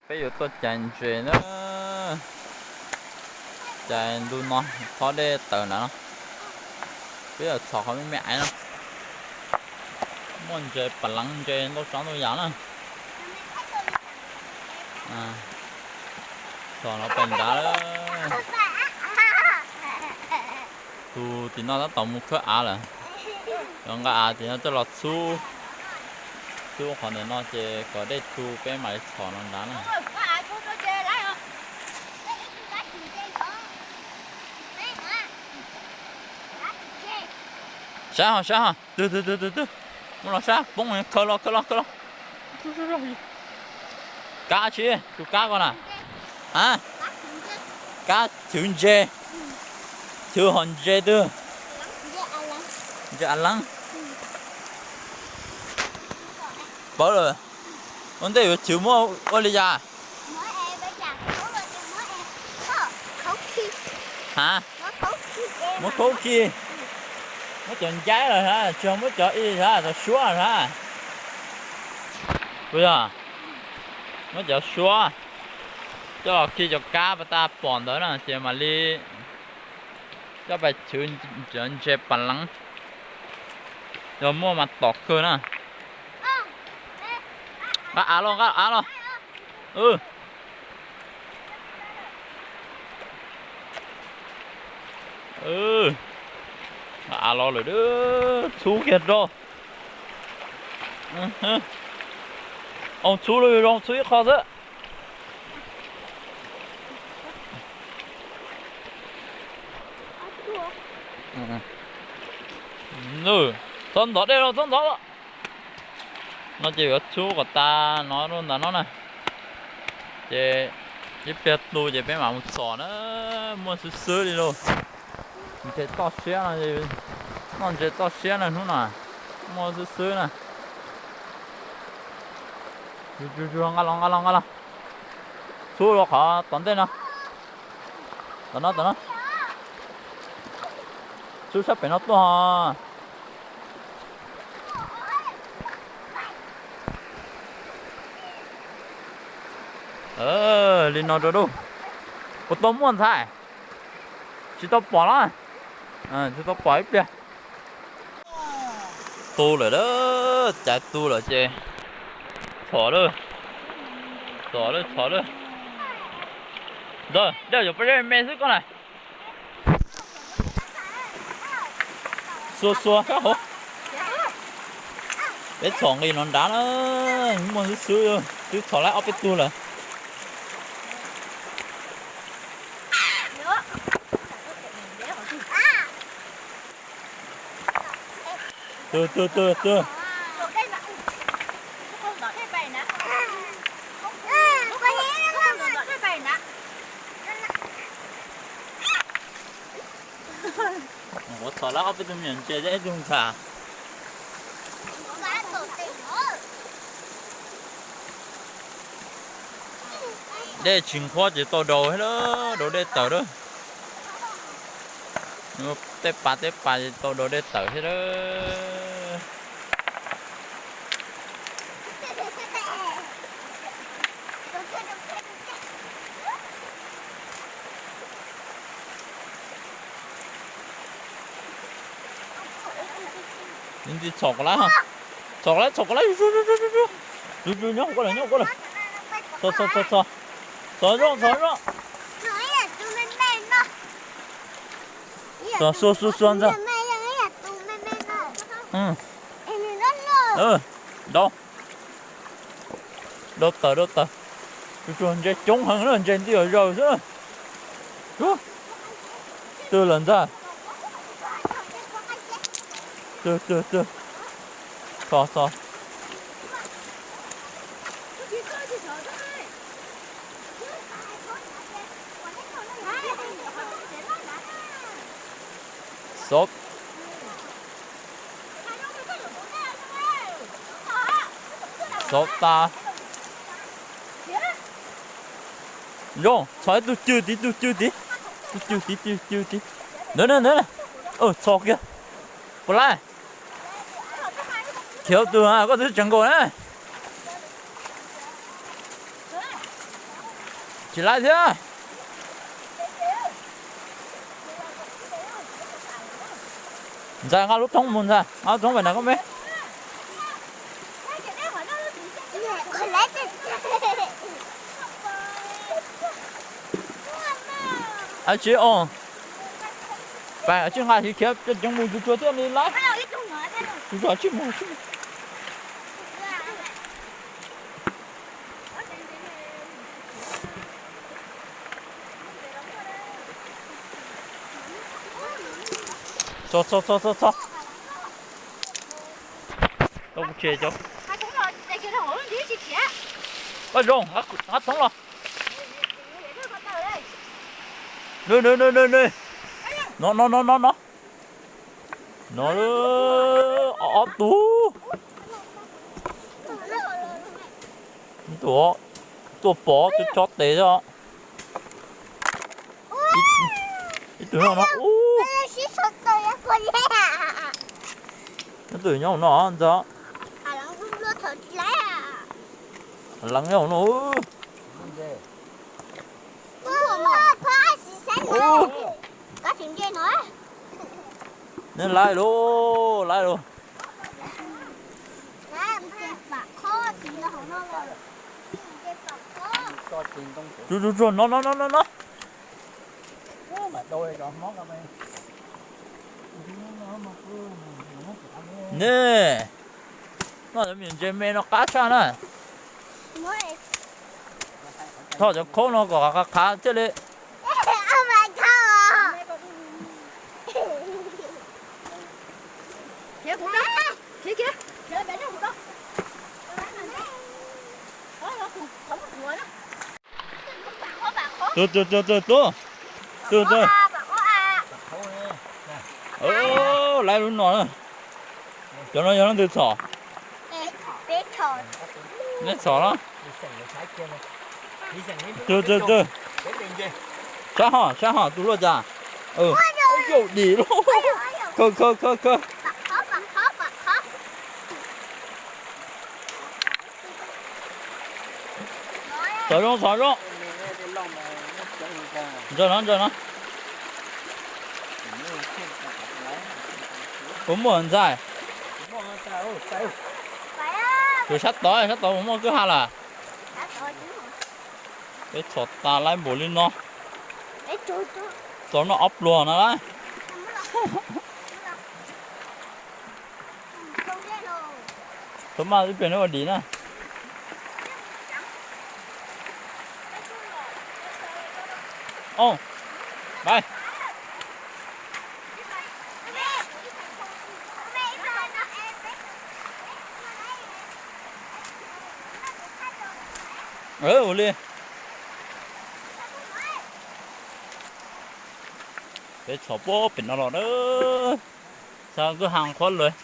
Peb yuav tuaj cais ntses na, cais ntu no, txhob dej tawm na. Peb yuav txhom qhov me me aiv no. Muaj ntses pas leev, ntses ntau tsav ntau yam na. Txhom no pais nrad. Tus tim no tab tom mus khawb av lawm. Yuav nqa av tim no coj los txhub, txhub qhov ntawm no ces kom dej tu peb mam li txhom no nrad na. Sab ho, sab ho, twg twg twg twg twg, muab los sab poob, khaws los khaws los khaws los. Kab tsi, tus kab ko na. A, kab chwv ntses, chwv hom ntses twg? Ntses a leeb. Pawv lawm. Ua ntej yuav chwv muab ua li cas? Ha, muab khaub khi. Muab cov ncaib los sab, tsis muab cov ib sab, cov suab sab. Puas yog? Muab cov suab coj los khi cov kab pas tas pom ntawd na ces mam li coj pais chwv ntses pas leev. Yog muaj mas tom kawg na. Nqa av los, nqa av los. Nqa av los lawm, txhub kiag rau. Ua txhub los zoo, txhub ib qho xwb. Txhob ntov dej los, txhob ntov los. No ces yuav txhub kom tas no rau ntawm no na. Ces ib pliag tu ces peb mam mus txhom na, muaj xwb xwb li lauj. Ntses toj siab no, noj ntses toj siab na hnub no, muaj xwb xwb na. Nqa los, nqa los, nqa los. Txhub rau qhov tom ntej no. Tom no, tom no. Txhub sab pem no tuaj ho. Li no rau lauj. Puas tau muaj ntxhais? Tsis tau pom los? Tsis tau pom ib pliag. Tu lawm, caiv tu lawm ces txhom lawm, txhom lawm, txhom lawm. Ntawd dej yuav peb me xwb koj na. Xuas xuas sab hauv. Peb txhom nqis no nrad na, muaj xwb xwb, twb txhom laib ob peb tug lawm. Twg, twg, twg, twg? Ua txhom lawm ob peb tug me nyuam ntses thiab ib tug ntxhais. Dej tsis nqhuab ces tau daus thiab, daus dej tawm lawm. Tej pas tej pas ces tau daus dej tawm thiab lawm. Txhom kom lawm, txhom kom lawm, txhom kom lawm, zuj zus zuj zus zuj zus, nyob hauv ko lawm, nyob hauv ko lawm. Txhom txhom txhom txhom, txhom zoo txhom zoo. Txhom xuas xuas xuas ntag. Dau, dau tawm, dau tawm. Tsuag tsuag, ntses coob heev na, ntses nti zaws xwb. Twg lawm ntag? Twg, twg, twg? Txhom, txhom. Xov, xov tas. Zoo, txhom ib tug cw tid, tug cw tid, tug cw tid, tug cw tid. Ntawd na, ntawd na. Txhom kiag. Puas laib? Khiav tus, koj twb tseem nkaus na. Tsis laib thiab. Ntxhais, nqa lub thoob mus ntxhais, nqa lub thoob pem nram koj me. Ab tsi os, pab tsis nqa hiv khiav cov ceev mus tsuag tsuag thiaj li laib. Tsuag tsuag tsis mus tsis mus. Txog txog txog txog txog. Tau kuv tse cov. Koj zoo, nqa thoob los. Nws nws nws nws nws. No no no no no. No, ob tug. Tuaj pov tuaj chob tes xwb. Ib tug nyob no. Ib tug nyob no ntag. Leev nyob no. Neb laib lauj, laib lauj. Tsuag tsuag tsuag, no no no no no. Ne, noj cov me ntses me no qab tshaj na. Thoj cov khaub no kom qhav qhav thiaj li. Tus tus tus tus tus tus tus. Lawv lub no na. Cov no yog leej twg txhom? Neb txhom los? Tus tus tus. Sab hom sab hom tus luaj cas. Yau dim lauj. Khaws khaws khaws khaws. Txhom zoo txhom zoo. Ntsaws no ntsaws no. Puas muaj ntxhais? Tus sab tod sab tod puas muaj kwj ha lawm? Peb txhom tas laib npaum li no. Txom no ob pluag no lawm. Thaum maj ib pliag no ua dim na. Ov, pais. Ua li. Peb txhom puag pem no los na. Xav kwj ha qhuav lawm.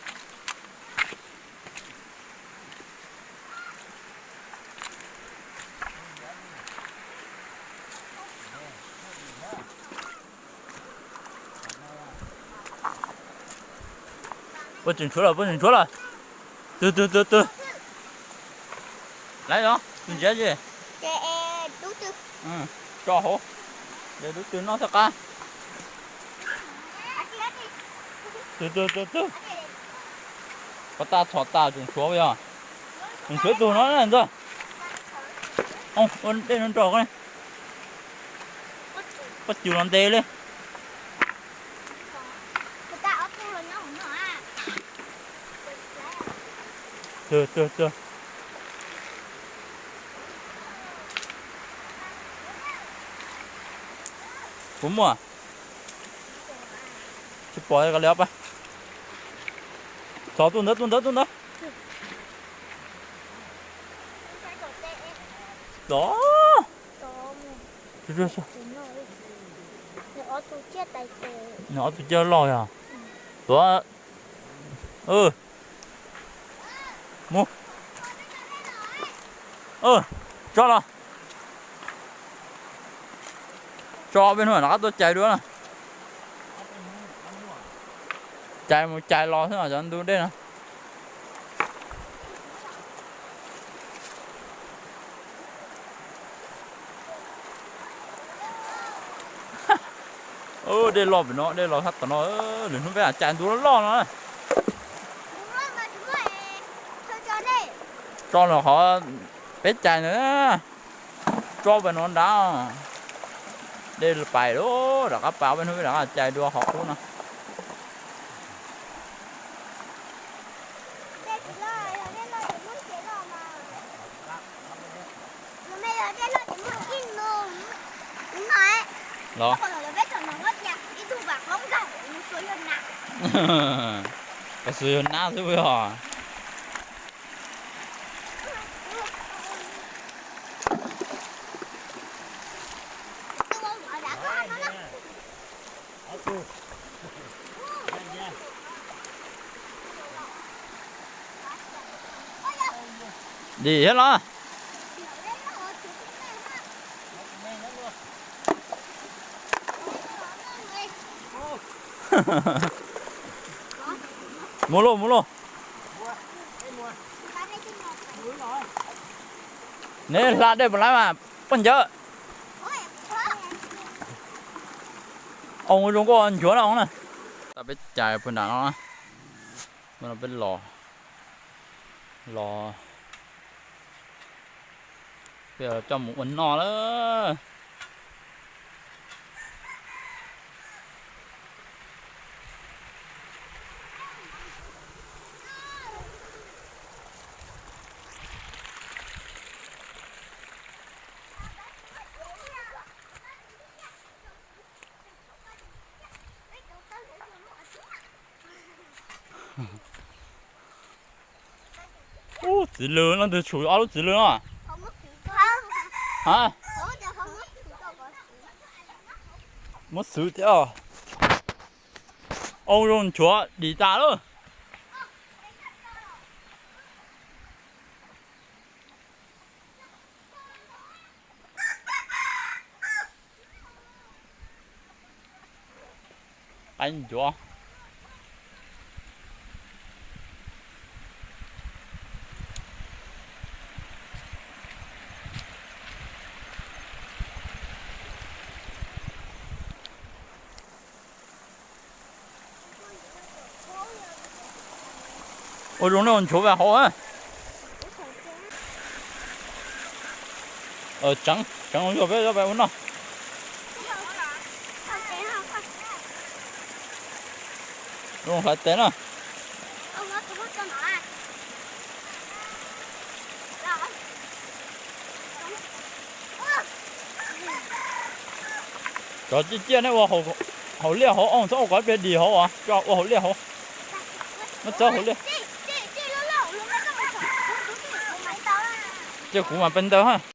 Puab tseem tshuav lawm, puab tseem tshuav lawm. Twg twg twg twg. Lawv los tus ntsiav tsis tso hauv. Ces tub twg noj thiaj qab. Twg twg twg twg. Puab tas txhom tas tseem tshuav yog. Tseem tshuav ib tug no ntag. Ua dej no nrog koj ne. Puab cws los ntev li. Twg twg twg. Puas muaj? Tsis pom li os. Txhom tus ntawd tus ntawd tus ntawd. Los. Nws ob tug ciaj loj yog. Tuav. Mus. Tso los. Tso peb hnub rov qab tuaj cais dua na. Cais mus cais los xwb os cov ntug dej no. Dej loj pem no, dej loj sab tom no, lwm hnub peb cais ntu loj loj no. Tso los qhov peb cais ntawd, tso pem no nrad. Dej pais lawm, rov qab pais, peb hnub peb rov qab cais dua qhov qub no. Los, qhov xwb yog nab xwb os. Dim thiab los. Mus lauj, mus lauj. Neb hla dej puas laib mas poj ncawv. Oo zoo nkauj nchuav na oo na. Tab peb cais puag nram no, peb los, los, peb coj mus ua noj lawm. Ub, txiv lws, leej twg tshum ob lub txiv lws no? Ha, muab xwv thiab. Oo zoo nchuav dim tas lawm. Qaib ncuav. Ua zoo na, nchuav vas hauv. Tseev, tseev yog peb ua noj. Zoo hlais tes na. Cov ciaj ciaj nej ua hauv liaj hauv, txhob ua kom ib pliag dim hauv, ua hauv liaj hauv. Muab txawb hauv liaj. Cia kuv mam pes ntawd ha.